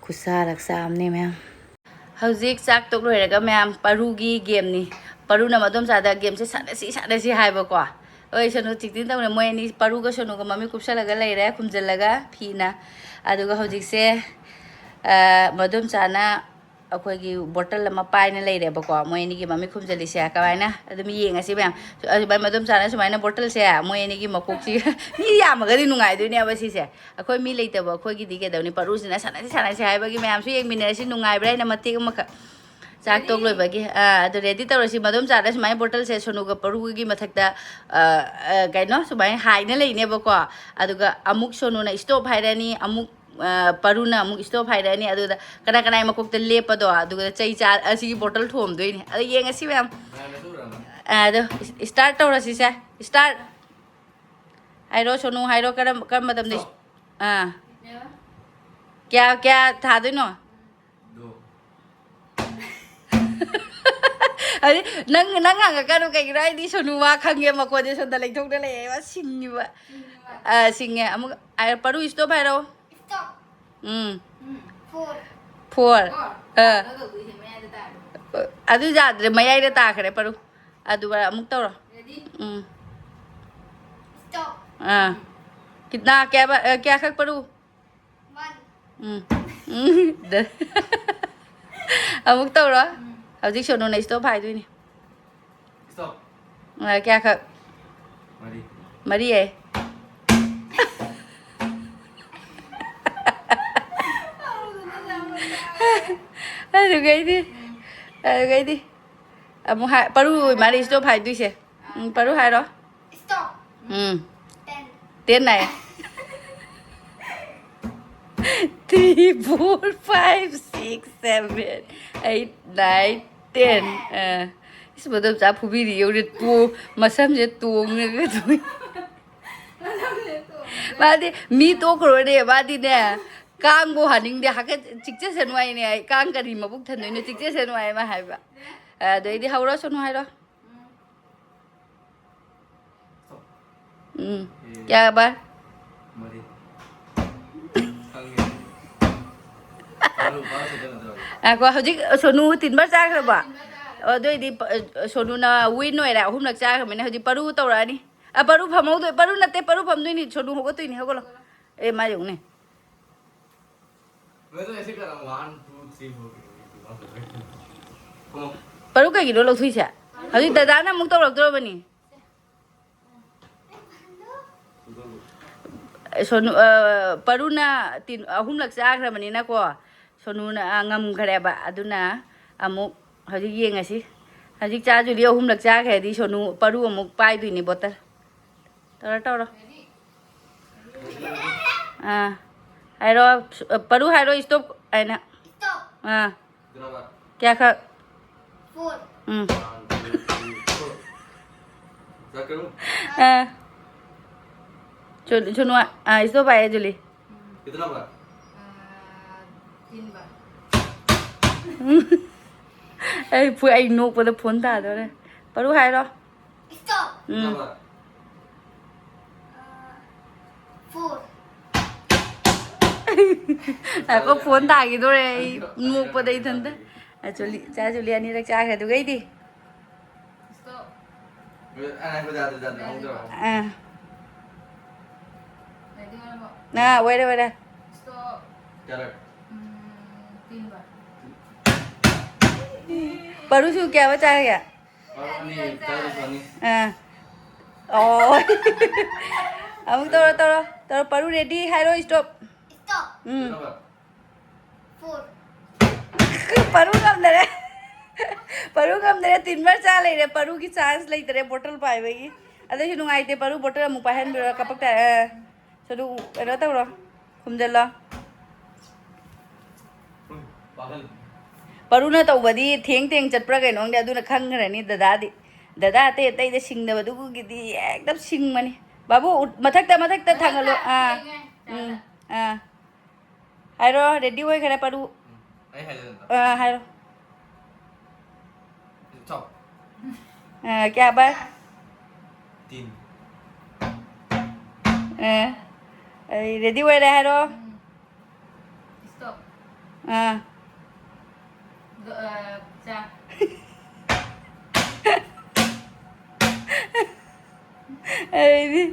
ꯈꯨꯠꯁꯥ ꯂꯛꯁꯥ ꯑꯃꯅꯦ ꯃꯌꯥꯝ꯫ ꯍꯧꯖꯤꯛ ꯆꯥꯛ ꯇꯣꯛ ꯂꯣꯏꯔꯒ ꯃꯌꯥꯝ ꯄꯔꯨꯒꯤ ꯒꯦꯝꯅꯤ꯫ ꯄꯔꯨꯅ ꯃꯗꯣꯝꯆꯥꯗ ꯒꯦꯝꯁꯦ ꯁꯥꯟꯅꯁꯤ, ꯁꯥꯟꯅꯁꯤ ꯍꯥꯏꯕꯀꯣ꯫ ꯍꯣꯏ, ꯁꯣꯅꯨ ꯆꯤꯛꯇꯤꯟ ꯇꯧꯅ ꯃꯣꯏ ꯑꯅꯤ, ꯄꯔꯨꯒ ꯁꯣꯅꯨꯒ ꯃꯃꯤꯠ ꯀꯨꯞꯁꯜꯂꯒ ꯂꯩꯔꯦ, ꯈꯨꯝꯖꯤꯜꯂꯒ ꯐꯤꯅ꯫ ꯑꯗꯨꯒ ꯍꯧꯖꯤꯛꯁꯦ, ꯑ, ꯃꯗꯣꯝꯆꯥꯅ ꯑꯩꯈꯣꯏꯒꯤ ꯕꯣꯇꯜ ꯑꯃ ꯄꯥꯏꯅ ꯂꯩꯔꯦꯕꯀꯣ, ꯃꯣꯏ ꯑꯅꯤꯒꯤ ꯃꯃꯤꯠ ꯈꯨꯝꯖꯤꯜꯂꯤꯁꯦ꯫ ꯀꯃꯥꯏꯅ? ꯑꯗꯨꯝ ꯌꯦꯡꯉꯁꯤ ꯃꯌꯥꯝ꯫ ꯑꯗꯨꯃꯥꯏꯅ ꯃꯗꯣꯝꯆꯥꯅ ꯁꯨꯃꯥꯏꯅ ꯕꯣꯇꯜꯁꯦ ꯃꯣꯏ ꯑꯅꯤꯒꯤ ꯃꯀꯣꯛꯁꯤ, ꯃꯤ ꯌꯥꯝꯃꯒꯗꯤ ꯅꯨꯡꯉꯥꯏꯗꯣꯏꯅꯦꯕ ꯁꯤꯁꯦ꯫ ꯑꯩꯈꯣꯏ ꯃꯤ ꯂꯩꯇꯕ ꯑꯩꯈꯣꯏꯒꯤꯗꯤ ꯀꯩꯗꯧꯅꯤ, ꯄꯔꯨꯁꯤꯅ ꯁꯥꯟꯅꯁꯤ, ꯁꯥꯟꯅꯁꯤ ꯍꯥꯏꯕꯒꯤ ꯃꯌꯥꯝꯁꯨ ꯌꯦꯡꯃꯤꯟꯅꯔꯁꯤ, ꯅꯨꯡꯉꯥꯏꯕ꯭ꯔꯥ ꯍꯥꯏꯅ ꯃꯇꯦꯛ ꯑꯃꯈꯛ꯫ ꯆꯥꯛ ꯇꯣꯛ ꯂꯣꯏꯕꯒꯤ꯫ ꯑꯥ, ꯑꯗꯨ ꯔꯦꯗꯤ ꯇꯧꯔꯁꯤ꯫ ꯃꯗꯣꯝꯆꯥꯗ ꯁꯨꯃꯥꯏꯅ ꯕꯣꯇꯜꯁꯦ ꯁꯣꯅꯨꯒ ꯄꯔꯨꯒꯤ ꯃꯊꯛꯇ, ꯑ, ꯑ, ꯀꯩꯅꯣ, ꯁꯨꯃꯥꯏꯅ ꯍꯥꯏꯅ ꯂꯩꯅꯦꯕꯀꯣ꯫ ꯑꯗꯨꯒ ꯑꯃꯨꯛ ꯁꯣꯅꯨꯅ ꯁ꯭ꯇꯣꯞ ꯍꯥꯏꯔꯅꯤ, ꯑꯃꯨꯛ, ꯑ, ꯄꯔꯨꯅ ꯑꯃꯨꯛ ꯁ꯭ꯇꯣꯞ ꯍꯥꯏꯔꯅꯤ꯫ ꯑꯗꯨꯗ ꯀꯅꯥ ꯀꯅꯥꯏ ꯃꯀꯣꯛꯇ ꯂꯦꯞꯄꯗꯣ, ꯑꯗꯨꯒ ꯆꯩ ꯆꯥ-, ꯑꯁꯤꯒꯤ ꯕꯣꯇꯜ ꯊꯣꯝꯗꯣꯏꯅꯤ꯫ ꯑꯗꯣ ꯌꯦꯡꯉꯁꯤ ꯃꯌꯥꯝ꯫ ꯑ, ꯑꯗꯣ ꯁ꯭ꯇꯥꯔꯠ ꯇꯧꯔꯁꯤꯁꯦ꯫ ꯁ꯭ꯇꯥꯔꯠ꯫ ꯍꯥꯏꯔꯣ ꯁꯣꯅꯨ, ꯍꯥꯏꯔꯣ꯫ ꯀꯔꯝ-, ꯀꯔꯝꯕ ꯃꯇꯝꯗ? ꯁ꯭ꯇꯣꯞ꯫ ꯑꯥ꯫ ꯀꯌꯥ, ꯀꯌꯥ ꯊꯥꯗꯣꯏꯅꯣ? ꯑꯗꯨ ꯅꯪ, ꯅꯪ ꯍꯪꯉꯛꯀꯅꯨ, ꯀꯩꯒꯤꯅꯣ ꯍꯥꯏꯗꯤ ꯁꯣꯅꯨ ꯃꯥ ꯈꯪꯉꯦ, ꯃꯈꯣꯟꯁꯦ ꯁꯣꯝꯗ ꯂꯩꯊꯣꯛꯅ ꯂꯩꯌꯦꯕ, ꯁꯤꯡꯉꯤꯕ꯫ ꯑꯥ, ꯁꯤꯡꯉꯦ꯫ ꯑꯃꯨꯛ, ꯑꯥ, ꯄꯔꯨ, ꯁ꯭ꯇꯣꯞ ꯍꯥꯏꯔꯣ꯫ ꯁ꯭ꯇꯣꯞ꯫ ꯎꯝ꯫ ꯎꯝ, ꯐꯣꯔ꯫ ꯐꯣꯔ꯫ ꯐꯣꯔ꯫ ꯑꯥ꯫ ꯀꯩꯅꯣ ꯇꯧꯗꯣꯏꯁꯦ, ꯃꯌꯥꯏꯗ ꯇꯥꯔꯦ꯫ ꯑꯗꯨ ꯌꯥꯗ꯭ꯔꯦ, ꯃꯌꯥꯏꯗ ꯇꯥꯈ꯭ꯔꯦ, ꯄꯔꯨ꯫ ꯑꯗꯨꯒ ꯑꯃꯨꯛ ꯇꯧꯔꯣ꯫ ꯔꯦꯗꯤ? ꯎꯝ꯫ ꯁ꯭ꯇꯣꯞ꯫ ꯑꯥ꯫ ꯎꯝ꯫ ꯀꯤꯠꯅꯥ ꯀꯌꯥ ꯕ-, ꯑ, ꯀꯌꯥ ꯈꯛ ꯄꯔꯨ? ꯋꯥꯟ꯫ ꯎꯝ꯫ ꯎꯝ, ꯗ-, ꯑꯃꯨꯛ ꯇꯧꯔꯣ꯫ ꯍꯧꯖꯤꯛ ꯁꯣꯅꯨꯅ stop ꯍꯥꯏꯗꯣꯏꯅꯤ꯫ Stop꯫ ꯑ, ꯀꯌꯥꯈꯛ? ꯃꯔꯤ꯫ ꯃꯔꯤ ꯍꯥꯏ꯫ ꯑꯗꯨꯒꯩꯗꯤ, ꯑꯗꯨꯒꯩꯗꯤ ꯑꯃꯨꯛ ꯍꯥꯏ, ꯄꯔꯨ ꯃꯥꯅ stop ꯍꯥꯏꯗꯣꯏꯁꯦ꯫ ꯎꯝ, ꯄꯔꯨ ꯍꯥꯏꯔꯣ꯫ Stop꯫ ꯎꯝ꯫ Ten꯫ Ten ꯍꯥꯏ꯫ Three, four, five, six, seven, eight, nine, ten꯫ ꯑ, ꯏꯁ, ꯃꯗꯣꯝꯆꯥ ꯐꯨꯕꯤꯔꯤ ꯌꯦꯡꯉꯨꯅꯦ, ꯇꯣ-, ꯃꯁꯝꯁꯦ ꯇꯣꯡꯉꯒ ꯇꯧꯏ꯫ ꯃꯥꯗꯤ ꯃꯤ ꯇꯣꯛꯈ꯭ꯔꯣꯅꯦ, ꯃꯥꯗꯤꯅꯦ, ꯀꯥꯡꯕꯨ ꯍꯥꯅꯤꯡꯗꯦ, ꯍꯥꯀꯠ-, ꯆꯤꯛꯆꯁꯅꯨ ꯍꯥꯏꯅꯦ꯫ ꯑꯩ ꯀꯥꯡ ꯀꯔꯤ ꯃꯕꯨꯛ ꯊꯟꯗꯣꯏꯅꯣ, ꯆꯤꯛꯆꯁꯅꯨ ꯍꯥꯏ ꯃꯥ ꯍꯥꯏꯕ꯫ ꯑꯗꯩꯗꯤ ꯍꯧꯔꯁꯅꯨ ꯍꯥꯏꯔꯣ꯫ ꯎꯝ꯫ ꯑꯦ꯫ ꯀꯌꯥ ꯕꯥꯔ? ꯃꯔꯤ꯫ ꯈꯪꯉꯦ꯫ ꯕꯥꯔꯣ, ꯕꯥꯔꯣ ꯁꯨꯗ ꯅꯠꯇ꯭ꯔꯣ? ꯉꯥꯏꯈꯣ, ꯍꯧꯖꯤꯛ ꯁꯣꯅꯨ ꯇꯤꯟꯕꯔ ꯆꯥꯈ꯭ꯔꯕꯣ? ꯑꯣ, ꯑꯗꯨ ꯑꯣꯏꯗꯤ ꯄ-, ꯁꯣꯅꯨꯅ win ꯑꯣꯏꯔꯦ, ꯑꯍꯨꯝꯂꯛ ꯆꯥꯈ꯭ꯔꯕꯅꯤꯅ꯫ ꯍꯧꯖꯤꯛ ꯄꯔꯨ ꯇꯧꯔꯛꯑꯅꯤ꯫ ꯑ, ꯄꯔꯨ ꯐꯝꯍꯧꯗꯣꯏ-, ꯄꯔꯨ ꯅꯠꯇꯦ, ꯄꯔꯨ ꯐꯝꯗꯣꯏꯅꯤ꯫ ꯁꯣꯅꯨ ꯍꯧꯒꯠꯇꯣꯏꯅꯤ, ꯍꯧꯒꯠꯂꯣ꯫ ꯑꯦ, ꯃꯥ ꯌꯦꯡꯉꯨꯅꯦ꯫ ꯃꯗꯨ ꯑꯩꯁꯦ ꯀꯅꯥ? One, two, three, four, five, six, seven, eight, nine, ten꯫ Come on꯫ ꯄꯔꯨ ꯀꯩꯒꯤꯅꯣ ꯂꯧꯊꯣꯛꯏꯁꯦ? ꯍꯧꯖꯤꯛ ꯗꯗꯥꯅ ꯑꯃꯨꯛ ꯇꯧꯔꯛꯇ꯭ꯔꯕꯅꯤ꯫ ꯁꯣꯅꯨ, ꯑ, ꯄꯔꯨꯅ ꯇꯤꯟ ꯑꯍꯨꯝꯂꯛ ꯆꯥꯈ꯭ꯔꯕꯅꯤꯅꯀꯣ, ꯁꯣꯅꯨꯅ, ꯑ, ꯉꯝꯈ꯭ꯔꯦꯕ꯫ ꯑꯗꯨꯅ ꯑꯃꯨꯛ ꯍꯧꯖꯤꯛ ꯌꯦꯡꯉꯁꯤ꯫ ꯍꯧꯖꯤꯛ ꯆꯥ ꯖꯨꯂꯤ ꯑꯍꯨꯝꯂꯛ ꯆꯥꯈ꯭ꯔꯗꯤ ꯁꯣꯅꯨ, ꯄꯔꯨ ꯑꯃꯨꯛ ꯄꯥꯏꯗꯣꯏꯅꯤ ꯕꯣꯇꯜ꯫ ꯇꯧꯔꯣ, ꯇꯧꯔꯣ꯫ ꯑꯥ, ꯍꯥꯏꯔꯣ꯫ ꯄꯔꯨ ꯍꯥꯏꯔꯣ, stop ꯍꯥꯏꯅ꯫ Stop꯫ ꯑꯥ꯫ ꯀꯌꯥꯈꯛ? Four꯫ ꯎꯝ꯫ ꯑꯥ꯫ ꯁꯣ-, ꯁꯣꯅꯨ, ꯑꯥ, stop ꯍꯥꯏꯌꯦ, ꯖꯨꯂꯤ꯫ ꯎꯝ꯫ ꯑꯩ ꯐꯨ-, ꯑꯩ ꯅꯣꯛꯄꯗ ꯐꯣꯟ ꯇꯥꯗꯣꯔꯦ꯫ ꯄꯔꯨ ꯍꯥꯏꯔꯣ꯫ Stop꯫ ꯎꯝ꯫ Four꯫ ꯉꯥꯏꯈꯣ, ꯐꯣꯟ ꯇꯥꯈꯤꯗꯣꯔꯦ ꯑꯩ ꯅꯣꯛꯄꯗ ꯏꯊꯟꯇ꯫ ꯑ, ꯆꯨꯂꯤ, ꯆꯥ ꯖꯨꯂꯤ ꯑꯅꯤꯔꯛ ꯆꯥꯈ꯭ꯔꯦ, ꯑꯗꯨꯒꯩꯗꯤ? Stop꯫ ꯑ꯫ ꯑ, ꯑꯣꯏꯔꯦ, ꯑꯣꯏꯔꯦ꯫ Stop꯫ ꯄꯔꯨꯁꯨ ꯀꯌꯥ ꯆꯥꯔꯒꯦ? ꯑꯥ꯫ ꯑꯣ꯫ ꯑꯃꯨꯛ ꯇꯧꯔꯣ, ꯇꯧꯔꯣ, ꯇꯧꯔꯣ꯫ ꯄꯔꯨ ready ꯍꯥꯏꯔꯣ, stop꯫ Stop꯫ ꯎꯝ꯫ Four꯫ ꯄꯔꯨ ꯉꯝꯗꯔꯦ꯫ ꯄꯔꯨ ꯉꯝꯗꯔꯦ, ꯇꯤꯟ ꯃꯔ ꯆꯥ ꯂꯩꯔꯦ꯫ ꯄꯔꯨꯒꯤ chance ꯂꯩꯇꯔꯦ bottle ꯄꯥꯏꯕꯒꯤ꯫ ꯑꯗꯨꯏꯁꯨ ꯅꯨꯡꯉꯥꯏꯇꯦ, ꯄꯔꯨ bottle ꯑꯃꯨꯛ ꯄꯥꯏꯍꯟꯕꯤꯔꯣ, ꯀꯞꯄꯛ ꯇꯥꯔꯦ꯫ ꯑꯥ꯫ ꯁꯣꯅꯨ, ꯀꯩꯅꯣ ꯇꯧꯔꯣ, ꯈꯨꯝꯖꯤꯜꯂꯣ꯫ ꯄꯔꯨꯅ ꯇꯧꯕꯗꯤ ꯊꯦꯡ ꯊꯦꯡ ꯆꯠꯄ꯭ꯔꯥ ꯀꯩꯅꯣ ꯈꯪꯗꯦ, ꯑꯗꯨꯅ ꯈꯪꯈ꯭ꯔꯅꯤ ꯗꯗꯥꯗꯤ꯫ ꯗꯗꯥ ꯑꯇꯩ ꯑꯇꯩꯗ ꯁꯤꯡꯗꯕꯗꯨꯒꯤꯗꯤ ꯍꯦꯛꯇ ꯁꯤꯡꯕꯅꯤ꯫ ꯕꯥꯕꯨ, ꯎ-, ꯃꯊꯛꯇ, ꯃꯊꯛꯇ ꯊꯥꯡꯒꯠꯂꯣ꯫ ꯑꯥ꯫ ꯎꯝ꯫ ꯑꯥ꯫ ꯍꯥꯏꯔꯣ, ready ꯑꯣꯏꯈꯔꯦ, ꯄꯔꯨ꯫ ꯎꯝ, ꯑꯩ ꯍꯥꯏꯖꯔꯦ ꯑꯝꯇ꯫ ꯑꯥ, ꯍꯥꯏꯔꯣ꯫ ꯆꯥꯎ꯫ ꯑꯥ, ꯀꯌꯥ ꯕꯥꯔ? ꯇꯤꯟ꯫ ꯑꯥ, ꯑꯩ ready ꯑꯣꯏꯔꯦ, ꯍꯥꯏꯔꯣ꯫ ꯎꯝ꯫ Stop꯫ ꯑꯥ꯫ ꯗꯣ-, ꯑꯥ, ꯆꯥ꯫ ꯑꯩꯗꯤ꯫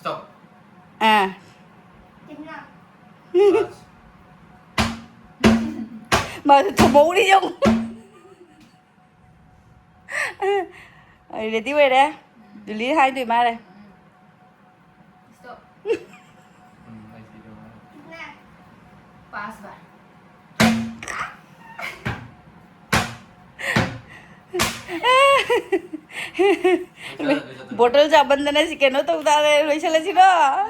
Stop꯫ ꯑꯥ꯫ ꯄꯥꯁ꯫ ꯃꯥꯁꯨ ꯊꯨꯝꯍꯧꯔꯤ ꯌꯦꯡꯉꯨ꯫ ꯑꯩ ready ꯑꯣꯏꯔꯦ꯫ ꯖꯨꯂꯤ ꯍꯥꯏꯗꯣꯏ ꯃꯥꯜꯂꯦ꯫ Stop꯫ ꯎꯝ, ꯑꯩ ꯁꯤꯗ ꯃꯥꯜꯂꯦ꯫ ꯄꯥꯁ ꯕꯥꯔ꯫ ꯂꯣꯏꯁꯜꯂꯣ, ꯂꯣꯏꯁꯜꯂꯣ꯫ Bottle ꯆꯥꯃꯟꯗꯅ ꯁꯤ ꯀꯩꯅꯣ ꯇꯧ ꯇꯥꯔꯦ꯫ ꯂꯣꯏꯁꯜꯂꯁꯤꯔꯣ? ꯑꯥ꯫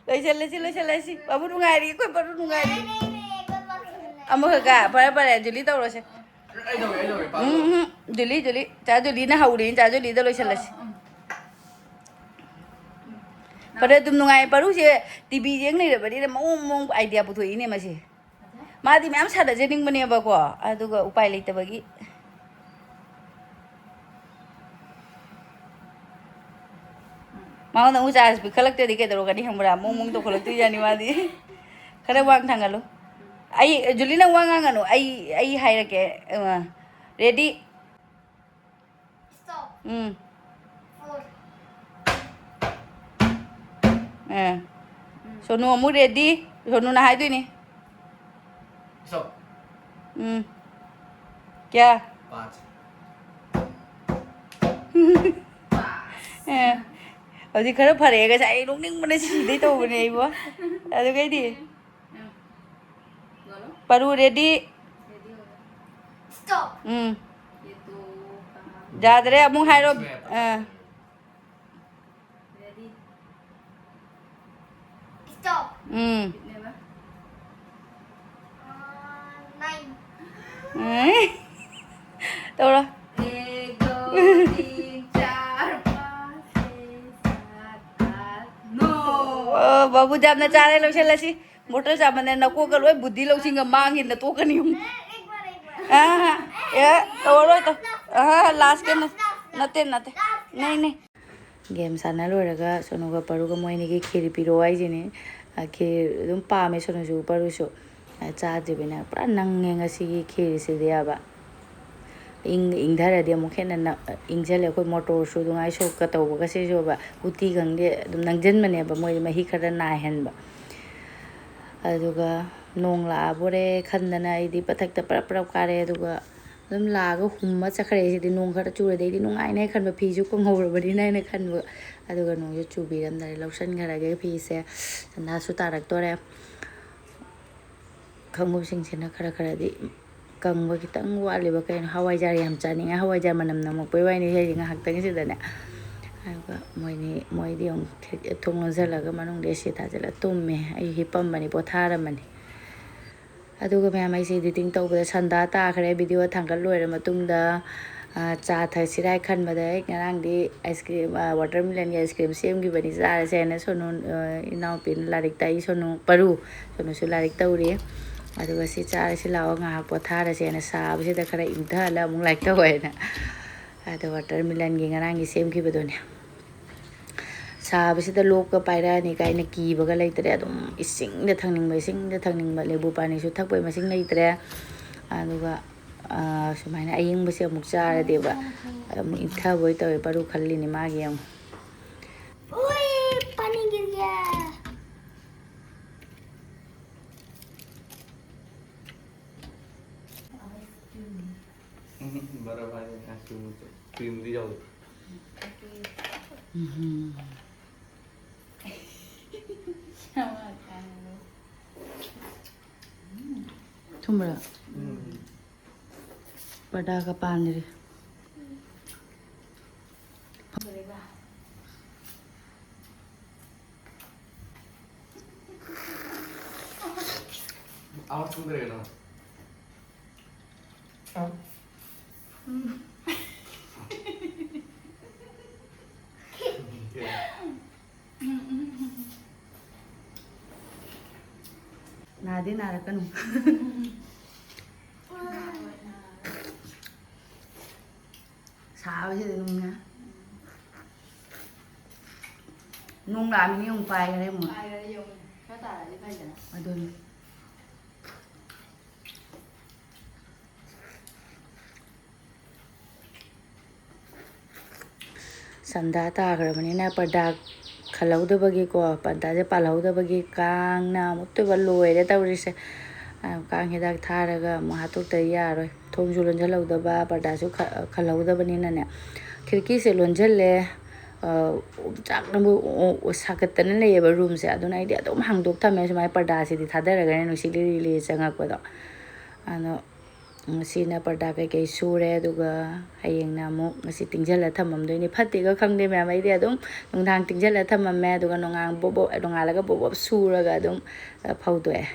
ꯂꯣꯏꯁꯜꯂꯁꯤ, ꯂꯣꯏꯁꯜꯂꯁꯤ꯫ ꯕꯥꯕꯨ ꯅꯨꯡꯉꯥꯏꯔꯤ, ꯑꯩꯈꯣꯏ ꯕꯥꯕꯨ ꯅꯨꯡꯉꯥꯏꯔꯤ꯫ ꯑꯃꯈꯛꯀ, ꯐꯔꯦ, ꯐꯔꯦ, ꯖꯨꯂꯤ ꯇꯧꯔꯁꯦ꯫ ꯑꯩ ꯇꯧꯒꯦ, ꯑꯩ ꯇꯧꯒꯦ, ꯄꯥꯕ ꯎꯝ, ꯇꯧꯒꯦ꯫ ꯎꯝ, ꯖꯨꯂꯤ, ꯖꯨꯂꯤ꯫ ꯆꯥ ꯖꯨꯂꯤꯅ ꯍꯧꯔꯦ, ꯆꯥ ꯖꯨꯂꯤꯗ ꯂꯣꯏꯁꯜꯂꯁꯤ꯫ ꯑꯥ, ꯎꯝ꯫ ꯐꯔꯦ, ꯑꯗꯨꯝ ꯅꯨꯡꯉꯥꯏ꯫ ꯄꯔꯨꯁꯦ ꯇꯤ ꯚꯤ ꯌꯦꯡ ꯂꯩꯔꯕꯅꯤꯅ ꯃꯑꯣꯡ ꯃꯑꯣꯡ idea ꯄꯨꯊꯣꯛꯏꯅꯦ ꯃꯁꯤ꯫ ꯃꯥꯗꯤ ꯃꯌꯥꯝ ꯁꯥꯟꯅꯖꯅꯤꯡꯕꯅꯦꯕꯀꯣ, ꯑꯗꯨꯒ ꯎꯄꯥꯏ ꯂꯩꯇꯕꯒꯤ꯫ ꯃꯉꯣꯟꯗ ꯑꯃꯨꯛ chance ꯄꯤꯈꯠꯂꯛꯇ꯭ꯔꯗꯤ ꯀꯩꯗꯧꯔꯛꯀꯅꯤ ꯈꯪꯕ꯭ꯔꯥ? ꯃꯣꯡ ꯃꯣꯡ ꯇꯧꯈꯠꯂꯛꯇꯣꯏꯖꯥꯠꯅꯤ ꯃꯥꯗꯤ꯫ ꯈꯔ ꯋꯥꯡ ꯊꯥꯡꯒꯠꯂꯨ꯫ ꯑꯩ, ꯖꯨꯂꯤ, ꯅꯪ ꯋꯥ ꯉꯥꯡꯒꯅꯨ꯫ ꯑꯩ, ꯑꯩ ꯍꯥꯏꯔꯛꯀꯦ꯫ ꯑ, ready? Stop꯫ ꯎꯝ꯫ Four꯫ ꯑ꯫ ꯎꯝ꯫ ꯁꯣꯅꯨ ꯑꯃꯨꯛ ready? ꯁꯣꯅꯨꯅ ꯍꯥꯏꯗꯣꯏꯅꯤ꯫ Stop. ꯎꯝ꯫ ꯀꯌꯥ? पाँच. ꯑꯦ, ꯍꯧꯖꯤꯛ ꯈꯔ ꯐꯔꯛꯑꯦ꯫ ꯉꯁꯥꯏ ꯑꯩ ꯅꯣꯛꯅꯤꯡꯕꯅ ꯁꯤꯗꯩ ꯇꯧꯕꯅꯦ ꯑꯩꯕꯣ꯫ ꯑꯗꯨꯒꯩꯗꯤ꯫ ꯄꯔꯨ, ready? Stop. ꯎꯝ꯫ ये तो कहाँ? ꯌꯥꯗ꯭ꯔꯦ, ꯑꯃꯨꯛ ꯍꯥꯏꯔꯣ꯫ ꯑꯥ꯫ Ready. Stop. ꯎꯝ꯫ कितने हुआ? आ, nine. ꯎꯝ꯫ ꯇꯧꯔꯣ꯫ एक, दो, तीन, चार, पाँच, छः, सात, आठ, नौ. ꯑꯣ, ꯕꯥꯕꯨꯗꯤ ꯌꯥꯝꯅ ꯆꯥꯔꯦ, ꯂꯣꯏꯁꯤꯜꯂꯁꯤ꯫ ꯕꯣꯇꯜ ꯆꯥꯃꯟꯗꯅ ꯅꯀꯣꯛꯀ ꯂꯣꯏ ꯕꯨꯗꯤ ꯂꯧꯁꯤꯡꯒ ꯃꯥꯡꯈꯤꯅ ꯇꯣꯛꯀꯅꯤ꯫ एक बार, एक बार. ꯑꯥ, ꯑꯦ, ꯇꯧꯔꯔꯣꯏ, ꯇꯧ-, ꯑꯥ, last ꯀꯩꯅꯣ꯫ ꯅꯠꯇꯦ, ꯅꯠꯇꯦ꯫ ꯅꯩ, ꯅꯩ꯫ ꯒꯦꯝ ꯁꯥꯟꯅ ꯂꯣꯏꯔꯒ ꯁꯣꯅꯨꯒ ꯄꯔꯨꯒ ꯃꯣꯏ ꯑꯅꯤꯒꯤ ꯈꯦꯔ ꯄꯤꯔꯛꯑꯣ ꯍꯥꯏꯁꯤꯅꯤ꯫ ꯑ, ꯈꯦꯔ ꯑꯗꯨꯝ ꯄꯥꯝꯃꯦ ꯁꯣꯅꯨꯁꯨ ꯄꯔꯨꯁꯨ꯫ ꯑ, ꯆꯥꯗ꯭ꯔꯤꯕꯅꯤꯅ ꯄꯨꯔꯥ ꯅꯪꯉꯦ ꯉꯁꯤꯒꯤ ꯈꯦꯔꯁꯤꯗꯤ ꯍꯥꯏꯕ꯫ ꯏꯪ-, ꯏꯪꯊꯔꯗꯤ ꯑꯃꯨꯛ ꯍꯦꯟꯅ ꯅ-, ꯏꯪꯁꯜꯂꯦ꯫ ꯑꯩꯈꯣꯏ ꯃꯣꯇꯣꯔꯁꯨ ꯑꯗꯨꯉꯥꯏ ꯁꯣꯛꯀ ꯇꯧꯕꯒ ꯁꯤꯁꯨꯕ ꯎꯇꯤ ꯈꯪꯗꯦ ꯑꯗꯨꯝ ꯅꯪꯁꯤꯟꯕꯅꯦꯕ ꯃꯣꯏꯗꯤ ꯃꯍꯤ ꯈꯔ ꯅꯥꯏꯍꯟꯕ꯫ ꯑꯗꯨꯒ ꯅꯣꯡ ꯂꯥꯛꯑꯕꯣꯔꯦ ꯈꯟꯗꯅ ꯑꯩꯗꯤ ꯃꯊꯛꯇ ꯄꯔꯞ ꯄꯔꯞ ꯀꯥꯔꯦ꯫ ꯑꯗꯨꯒ ꯑꯗꯨꯝ ꯂꯥꯛꯑꯒ ꯍꯨꯝꯃ ꯆꯠꯈ꯭ꯔꯦ꯫ ꯁꯤꯗꯤ ꯅꯣꯡ ꯈꯔ ꯆꯨꯔꯗꯤ ꯑꯩꯗꯤ ꯅꯨꯡꯉꯥꯏꯅꯦ ꯈꯟꯕ, ꯐꯤꯁꯨ ꯀꯪꯍꯧꯔꯕꯅꯤꯅ ꯍꯥꯏꯅ ꯈꯟꯕ꯫ ꯑꯗꯨꯒ ꯅꯣꯡꯁꯨ ꯆꯨꯕꯤꯔꯝꯗꯔꯦ꯫ ꯂꯧꯁꯟꯈ꯭ꯔꯒꯦ ꯐꯤꯁꯦ, ꯁꯟꯗꯥꯁꯨ ꯇꯥꯔꯛꯇꯣꯔꯦ꯫ ꯈꯣꯡꯎꯞꯁꯤꯡꯁꯤꯅ ꯈꯔ ꯈꯔꯗꯤ ꯀꯪꯕ ꯈꯤꯇꯪ ꯋꯥꯠꯂꯤꯕ꯫ ꯀꯩꯅꯣ, ꯍꯋꯥꯏꯖꯥꯔ ꯌꯥꯝ ꯆꯥꯅꯤꯡꯉꯦ꯫ ꯍꯋꯥꯏꯖꯥꯔ ꯃꯅꯝ ꯅꯝꯃꯛꯄꯩ ꯋꯥꯏꯅꯤ ꯍꯥꯏꯁꯦ ꯉꯥꯏꯍꯥꯛꯇꯪꯁꯤꯗꯅꯦ꯫ ꯑꯗꯨꯒ ꯃꯣꯏꯅꯤ, ꯃꯣꯏꯗꯤ ꯑꯃꯨꯛ ꯊꯦꯛ-, ꯊꯣꯡ ꯂꯣꯟꯁꯤꯜꯂꯒ ꯃꯅꯨꯡꯗ AC ꯊꯥꯖꯤꯜꯂ ꯇꯨꯝꯃꯦ꯫ ꯑꯩ ꯍꯤꯞꯄꯝꯕꯅꯤ, ꯄꯣꯊꯥꯔꯝꯕꯅꯤ꯫ ꯑꯗꯨꯒ ꯃꯌꯥꯝ, ꯑꯩꯁꯦ editing ꯇꯧꯕꯗ ꯁꯟꯗꯥ ꯇꯥꯈ꯭ꯔꯦ꯫ Video ꯊꯥꯡꯒꯠ ꯂꯣꯏꯔ ꯃꯇꯨꯡꯗ, ꯑ, ꯆꯥ ꯊꯛꯁꯤꯔꯥ ꯍꯥꯏ ꯈꯟꯕꯗ, ꯑꯩ ꯉꯔꯥꯡꯗꯤ ice cream, ꯑ, watermelon ꯒꯤ ice cream ꯁꯦꯝꯈꯤꯕꯅꯤ, ꯆꯥꯔꯁꯦ ꯍꯥꯏꯅ ꯁꯣꯅꯨ, ꯑ, ꯏꯅꯥꯎꯄꯤꯅ ꯂꯥꯏꯔꯤꯛ ꯇꯥꯛꯏ, ꯁꯣꯅꯨ, ꯄꯔꯨ, ꯁꯣꯅꯨꯁꯨ ꯂꯥꯏꯔꯤꯛ ꯇꯧꯔꯤ꯫ ꯑꯗꯨꯒ ꯁꯤ ꯆꯥꯔꯁꯤ ꯂꯥꯛꯑꯣ, ꯉꯥꯏꯍꯥꯛ ꯄꯣꯊꯥꯔꯁꯦꯅ, ꯁꯥꯕꯁꯤꯗ ꯈꯔ ꯏꯪꯊꯍꯜꯂ ꯑꯃꯨꯛ ꯂꯥꯏꯔꯤꯛ ꯇꯧ ꯍꯥꯏꯅ꯫ ꯑꯗꯣ watermelon ꯒꯤ ꯉꯔꯥꯡꯒꯤ ꯁꯦꯝꯈꯤꯕꯗꯨꯅꯦ꯫ ꯁꯥꯕꯁꯤꯗ ꯂꯣꯛꯀ ꯄꯥꯏꯔꯛꯑꯅꯤ ꯀꯥꯏꯅ ꯀꯤꯕꯒ ꯂꯩꯇ꯭ꯔꯦ꯫ ꯑꯗꯨꯝ ꯏꯁꯤꯡꯗ ꯊꯛꯅꯤꯡꯕ, ꯏꯁꯤꯡꯗ ꯊꯛꯅꯤꯡꯕ꯫ ꯂꯦꯕꯨ ꯄꯥꯅꯤꯁꯨ ꯊꯛꯄꯩ ꯃꯁꯤꯡ ꯂꯩꯇ꯭ꯔꯦ꯫ ꯑꯗꯨꯒ, ꯑ, ꯁꯨꯃꯥꯏꯅ ꯑꯌꯤꯡꯕꯁꯦ ꯑꯃꯨꯛ ꯆꯥꯔꯗꯤꯕ ꯑꯃꯨꯛ ꯏꯪꯊꯕꯣꯏ ꯇꯧꯋꯦ꯫ ꯄꯔꯨ ꯈꯜꯂꯤꯅꯤ ꯃꯥꯒꯤ ꯑꯃꯨꯛ꯫ ओए, पानी गिर गया. ꯃꯔꯝ ꯍꯥꯏꯔꯦ, ice cream ꯃꯆꯨ꯫ Creamꯗꯤ ꯌꯥꯎꯗꯦ꯫ ꯎꯝ꯫ ꯊꯨꯝꯕ꯭ꯔꯥ? ꯎꯝ꯫ ꯄꯔꯗꯥꯒ ꯄꯥꯟꯗ꯭ꯔꯤ꯫ ꯑꯃ ꯊꯨꯝꯗ꯭ꯔꯦꯅ꯫ ꯅꯥꯗꯤ ꯅꯥꯔꯛꯀꯅꯨ꯫ ꯁꯥꯕꯁꯤꯗ ꯅꯨꯡꯉꯥꯏ꯫ ꯅꯣꯡ ꯂꯥꯛꯑꯃꯤꯅ ꯑꯃꯨꯛ ꯄꯥꯏꯈ꯭ꯔꯦ ꯑꯃꯨꯛ꯫ ꯄꯥꯏꯔꯗꯤ ꯌꯦꯡꯉꯨ꯫ ꯈꯔ ꯇꯥꯔꯗꯤ ꯐꯩꯗꯅ꯫ ꯑꯗꯨꯅꯤ꯫ ꯁꯟꯗꯥ ꯇꯥꯈ꯭ꯔꯕꯅꯤꯅ ꯄꯔꯗꯥ ꯈꯜꯍꯧꯗꯕꯒꯤꯀꯣ, ꯄꯔꯗꯥꯁꯦ ꯄꯥꯜꯍꯧꯗꯕꯒꯤ ꯀꯥꯡꯅ ꯑꯃꯨꯛꯇꯣꯏꯕ ꯂꯣꯏꯔꯦ ꯇꯧꯔꯤꯁꯦ꯫ ꯑ, ꯀꯥꯡ ꯍꯤꯗꯥꯛ ꯊꯥꯔꯒ ꯑꯃꯨꯛ ꯍꯥꯠꯇꯣꯛꯇ ꯌꯥꯔꯣꯏ꯫ ꯊꯣꯡꯁꯨ ꯂꯣꯟꯁꯤꯜꯍꯧꯗꯕ, ꯄꯔꯗꯥꯁꯨ ꯈ-, ꯈꯜꯍꯧꯗꯕꯅꯤꯅꯅꯦ꯫ ꯈꯤꯔꯀꯤꯁꯦ ꯂꯣꯟꯁꯤꯜꯂꯦ꯫ ꯑ, ꯑꯣꯝꯆꯥꯛꯅꯕ, ꯑꯣ, ꯑꯣ, ꯁꯥꯒꯠꯇꯅ ꯂꯩꯌꯦꯕ ꯔꯨꯝꯁꯦ꯫ ꯑꯗꯨꯅ ꯑꯩꯗꯤ ꯑꯗꯨꯝ ꯍꯥꯡꯗꯣꯛ ꯊꯝꯃꯦ ꯁꯨꯃꯥꯏꯅ ꯄꯔꯗꯥꯁꯤꯗꯤ ꯊꯥꯗꯔꯒꯅꯦ ꯅꯨꯡꯁꯤꯠ ꯂꯤꯔꯤ ꯂꯤꯔꯤ ꯆꯪꯉꯛꯄꯗꯣ꯫ ꯑꯗꯣ ꯉꯁꯤꯅ ꯄꯔꯗꯥ ꯀꯩꯀꯩ ꯁꯨꯔꯦ, ꯑꯗꯨꯒ ꯍꯌꯦꯡꯅ ꯑꯃꯨꯛ ꯉꯁꯤ ꯇꯤꯡꯁꯤꯜꯂ ꯊꯝꯃꯝꯗꯣꯏꯅꯤ꯫ ꯐꯠꯇꯦꯒ ꯈꯪꯗꯦ ꯃꯌꯥꯝ, ꯑꯩꯗꯤ ꯑꯗꯨꯝ ꯅꯨꯡꯗꯥꯡ ꯇꯤꯡꯁꯤꯜꯂ ꯊꯝꯃꯝꯃꯦ, ꯑꯗꯨꯒ ꯅꯣꯡꯉꯥꯟ ꯕꯣꯞ ꯕꯣꯞ, ꯅꯣꯡꯉꯥꯜꯂꯒ ꯕꯣꯞ ꯕꯣꯞ ꯁꯨꯔꯒ ꯑꯗꯨꯝ, ꯑ, ꯐꯧꯗꯣꯛꯑꯦ꯫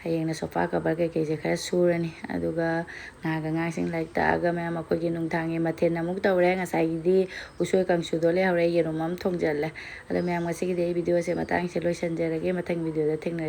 ꯍꯌꯦꯡꯅ sofa cover ꯀꯩꯀꯩꯁꯦ ꯈꯔ ꯁꯨꯔꯅꯤ, ꯑꯗꯨꯒ ꯉꯥꯏꯍꯥꯛ ꯑꯉꯥꯡꯁꯤꯡ ꯂꯥꯏꯔꯤꯛ ꯇꯥꯛꯑꯒ ꯃꯌꯥꯝ ꯑꯩꯈꯣꯏꯒꯤ ꯅꯨꯡꯗꯥꯡꯒꯤ ꯃꯊꯦꯜ ꯑꯃꯨꯛ ꯇꯧꯔꯦ꯫ ꯉꯁꯥꯏꯒꯤꯗꯤ ꯎꯁꯣꯏ ꯀꯥꯡꯁꯨꯗꯣ ꯂꯩꯍꯧꯔꯦ, ꯌꯦꯔꯨꯝ ꯑꯃ ꯊꯣꯡꯖꯜꯂꯦ꯫ ꯑꯗꯣ ꯃꯌꯥꯝ, ꯉꯁꯤꯒꯤꯗꯤ ꯑꯩ videoꯁꯦ ꯃꯇꯥꯡꯁꯦ ꯂꯣꯏꯁꯤꯟꯖꯔꯒꯦ, ꯃꯊꯪ videoꯗ ꯊꯦꯡꯅꯔꯁꯤ꯫